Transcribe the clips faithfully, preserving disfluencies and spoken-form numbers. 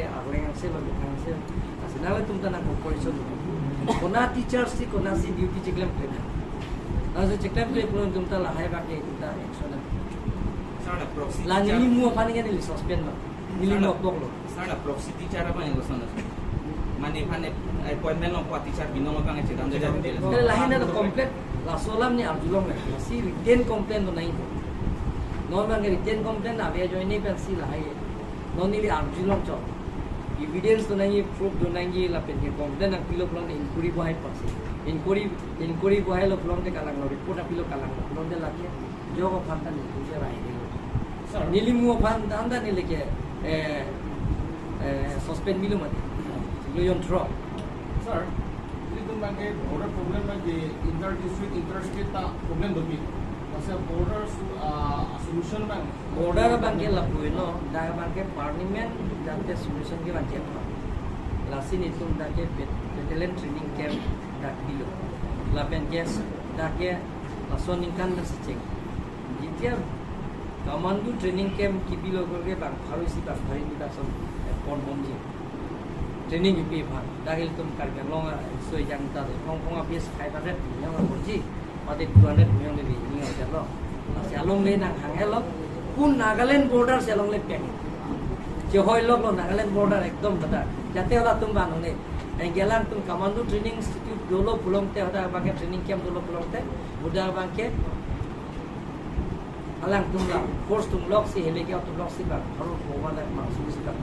Arleng angse lo, bethang angse. Lasi nanglitum ta nang cooperation. Konat teacher si, konat si duty chiklemkle. Laso chiklemkle pulo itum ta lahai abangke itum ta action. Sir, la proxy La teacher. Neli mu aphan ke neli suspend lo. Neli Sir, la mu apok lo. Sir, la proxy teacher apa yang koson, sir? Mane aphan appointment lo, teacher binong abang chedam jajak. Kali lahai na complaint, laso alam neli arjulong na. Si written complaint do nai. Non abangke written complaint ave ajoine pensi lahai. Non neli arjulong chot. Evidence do nangji, proof do nangji, lapen ke complaint nangpilo pulote inquiry bohai pasi. Inquiry, inquiry bohailo pulote kalang lo, report nangpilo kalang lo pulote lake jok aphan ta neli ke rai delo. Sir. Neli mu aphan ta anta neli ke, eh, eh, suspend milo mati. Lo yon thro. Sir, ilitum abangke border problem abangke inter district, inter state ta problem dobi. Masa border su-, ah, solution abang Border abangke lapu-i no, dak abangke parliament dake solution kevanji aphan. Lasi nelitum dake bat-, battalion training camp dak bilo. Lapen ke dake laso aningkan pen si cheng. Jitia commando training camp kibilo korke bang pharo isi bang pharo ni dak son, eh, pon bomji. Training kipi aphan. Dak ilitum Karbi Anglong, ah, soi jang ta phong phong abis khai paret yang bomji. Mate two hundred million le ni ngai lo. Si alongle nanghang helo. Kun Nagaland border si alongle peng. Chehoi lok lo Nagaland border ekdom bata. Jate halatum ban ne. Anke alangtum commando training institute dolo pulote, hadak abangke training camp dolo pulote, hadak abangke alangtum la force atum lok si, helike atum lok si ba, harus bawa dak masuk si dak.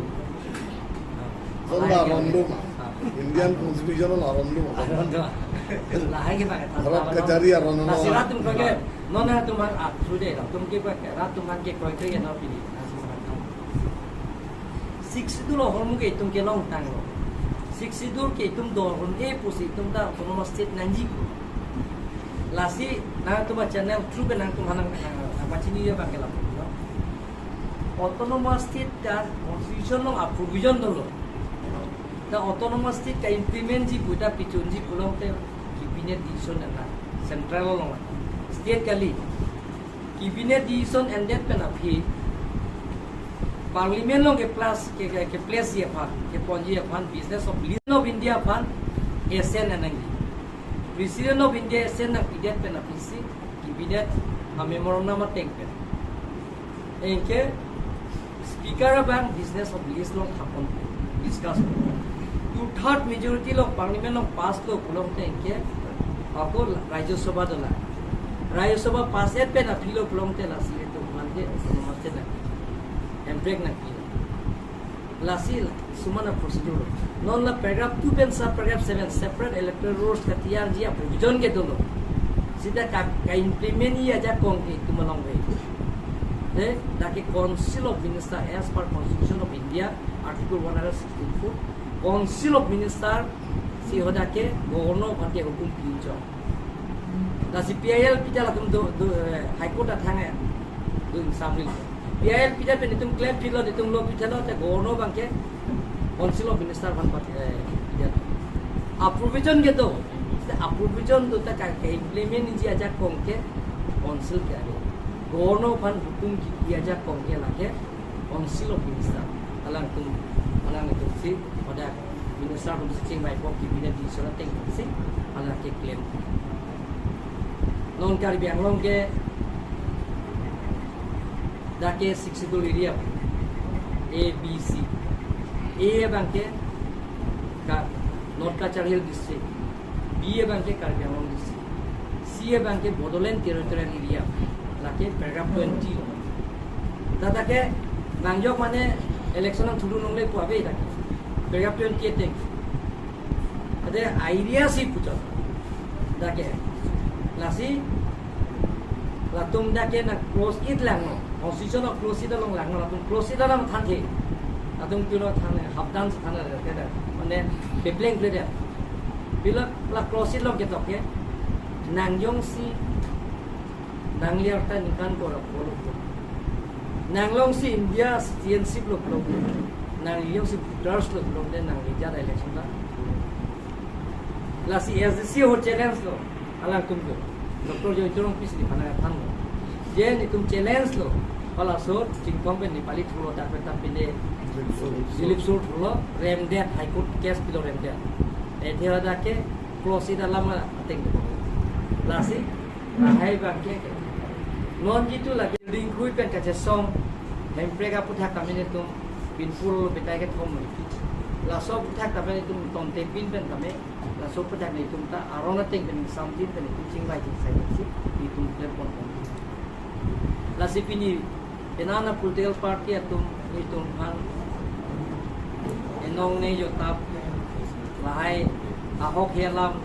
Sir, la aron do ma. Ah. Indian Constitution la aron do ma. Aron do. Lahai ke pakai Bharat tanda kachari aron do. Lasi latum kroike, non latum abang athu de, latum ke pakai, latum abangke kroike na pini. Sixth Schedule ahormu ke itum kelongtanglo. Sixth Schedule ke itum do ahormu ke pusi itum ta autonomous state nangji pu. Lasi nangtum a-channel through ke nangtum hanang, ah, apa chini ya bang kelam, no? Autonomous state ta constitution along a-provision dolo. Ta autonomous state ka-implement ji pu ta pichunji pulote cabinet decision na central along. State kali. Cabinet decision endet pen aphi parliament along ke plus ke, ke, ke place ji aphan, ke ponji aphan, business of lease of India aphan assent nangji. President of India assent nangpidet pen aphi si cabinet a-memorandum ateng pen. Anke Speaker abang business of lease along thapon discuss. Two third majority along parliament along pass lo pulote anke ako Rajya Sabha dolang. Rajya Sabha pass et pen aphi lo pulote lasi itum mande autonomous state na. Emprek na pilo. Lasi la, suman a-procedure. Non la paragraph two pen sub paragraph seven separate electoral rolls katiyarji a-provision ke dolo. Seta ka, ka-implement ji ajakong ke itum along ve. De, dak ke Council of Minister as per Constitution of India, Article one hundred sixty-four, Council of Minister si hadak ke Governor aphan ke hukum pi chok. Lasi P I L pita latum do, do, eh, High Court athang eh, do samri. P I L pita pen itum claim pilo, itum lo pita lo, te Governor abangke Council of Minister aphan pat, eh, pita. A-provision ke do, te a-provision do ta ka, ka-implement ji ajakong ke Council ke ave. Governor aphan hukum kipi ajakong ke lake Council of Minister. Alangtum, alangtum si, pada Minister atum si chingvai pok cabinet decision ateng si, hala ke claim. Non Karbi Anglong ke dak ke Sixth Schedule area, A, B, C. A abangke ka North Cachar Hill District. B abangke Karbi Anglong District. C abangke Bodoland Territorial Area. Lake paragraph twenty. Dak ke nangjok mane election nangthudu longle pu ave dak. Paragraph twenty ateng. Ade area si puchot. Dak ke. Lasi latum dak ke na clause eight lang no. Constitution of clause eight along lang no. Latum clause eight along thanthe. Latum pilo thanthe, hapdam si thanthe dak ke dak. Mane pepleng ple dak. Pilo la clause eight along ketok ke. Nangjongsi nangliar ta ningkan ko ra polo. Nangjongsi India citizenship lo polo. Nangjongsi voters lo polo, de nangli jat election ta. Lasi S D C ho challenge lo, alangtum ko. Doctor Joy Chorong pis ni pana than lo. Je netum challenge lo, halaso chingkong pen Nepali thulo dak pen ta pine Dilip Sur pulo remdet, High Court case pilo remdet. Ethe ada ke close ida lama ateng. Lasi lahai abang ke non jitu lagi building krui pen kachesong Hemprek aphuthak tame netum pinpul betai kethom. Laso aphuthak tame netum tonte pin pen tame laso aphuthak netum ta aron ateng pen samjin pen netum chingvai chingsai si netum klemponpon. Lasi pini penang a political party atum netum aphan enong ne jotap lahai ahok he alam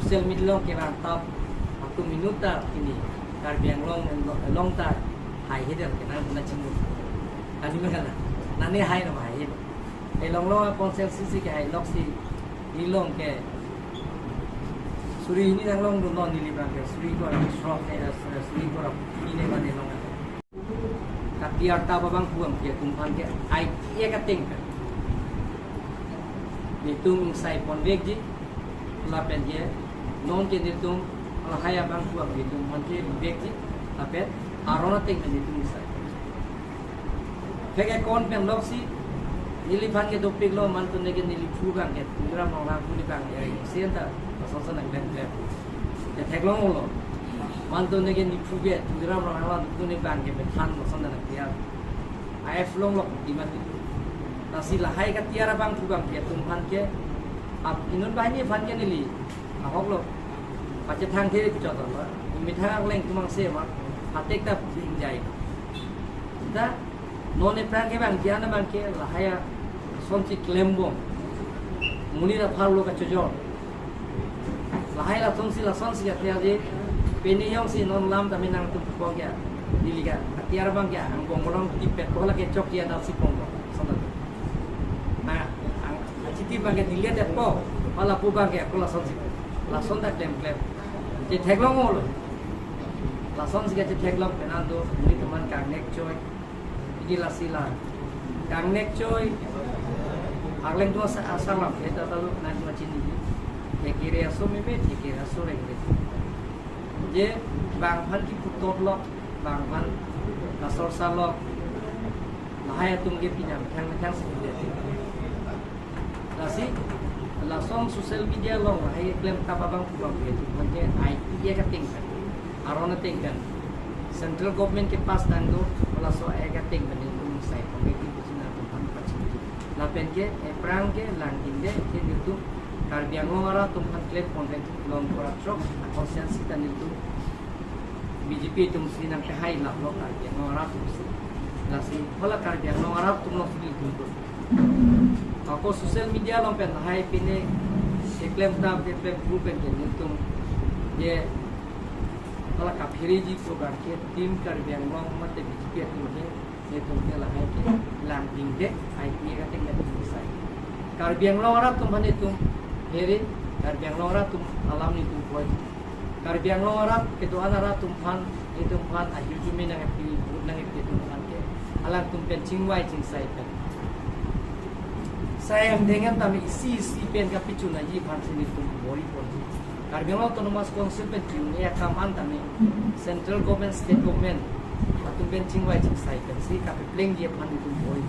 social media along kevangtap atum inut ta pini Karbi Anglong along ta haihedet ke nang na chinglu. Kali me kala. Nane hai lo haihe. Elong long a constituency ke hai lok si ilong ke suri hini nanglongdun non neli abang ke suri ko ra srok ne ra suri ko ra hini ne mane long. Katiar ta abang puang ke atum aphan ke ai ye kateng. Netum ingsai ponvekji, lapen ke non ke netum lahai abang puang netum aphan ke vekji, lapen aron ateng netum ingsai. Phek ekon pen lok si neliphan ke dopik lo, mantun ne ke neliphu abang ke Tuliram Ronghang pu ne abang ya sen ta lason sa nang klem klem. Ya theklong lo. Mantun ne ke neliphu ke Tuliram Ronghang la pu ne abang ke bethan lason nang tiar. I F long lok di mati. Lasi lahai katiar abang pu abang ke atum aphan ke ap inut banghini aphan ke neli ahok lo. Pachethang the pu chot lo. Methang akleng atum angse ma atek ta bingjai. Ta non ephrang ke abang ke ana abang ke lahai asonsi klembom. Monit aphar lo kachojor. Lahai lasonsi lasonsi katiar de pini jongsi non lam tame nangtum pok ya. Neli ke katiar abang ke angbong along tipet ko lake chok ya dasi pong lo. Sonta. Na, ang, chiti abang ke neli de po. Hala pu abang ke ako lasonsi. Lason ta klem klem. Chetheklong lo. Lasonsi kachetheklong penang do, netum aphan kangnek choi. Pini lasi la. Kangnek choi. Akleng atum asa asar lam, eta talu nang atum chini. Thekere aso meme, thekere aso rengre. Je bang aphan kipu tot lo, bang aphan lasor sa lo. Lahai atum ke pini methang methang si. Lasi, lason social media along lahai klemtap abang pu abang ke atum aphan ke ai ye kateng pen, aron ateng pen. Central government ke pass tang do, laso ai kateng pen netum ingsai ponvekji pusi nangtum aphan pachini. Lapen ke ephrang ke langding de ke netum Karbi Anglong arat atum aphan klemponvek long kora chok, a constituency ta netum B J P atum si nangkehai lap lo Karbi Anglong arat atum si. Lasi hala Karbi Anglong arat atum lo si netum do. Ako social media along pen lahai pine keklem tam keklem pu pen ke netum je hala kaphere ji program ke Team Karbi Anglong mate B J P atum ke netum ke lahai ke langding de ai ye kateng netum ingsai. Karbi Anglong arat atum aphan netum here, Karbi Anglong arat atum alam netum poi. Karbi Anglong arat kedo-an arat atum aphan, netum aphan ahirjume nangkepi, vote nangkepi atum aphan ke alangtum pen chingvai chingsai pen. Sai angdeng an tame isi isi pen kapichun aji aphan si netum bor-i pon. Karbi Anglong Autonomous Council pen chingvai akam an tame central government, state government atum pen chingvai chingsai pen si kapeplengji aphan netum bor-i.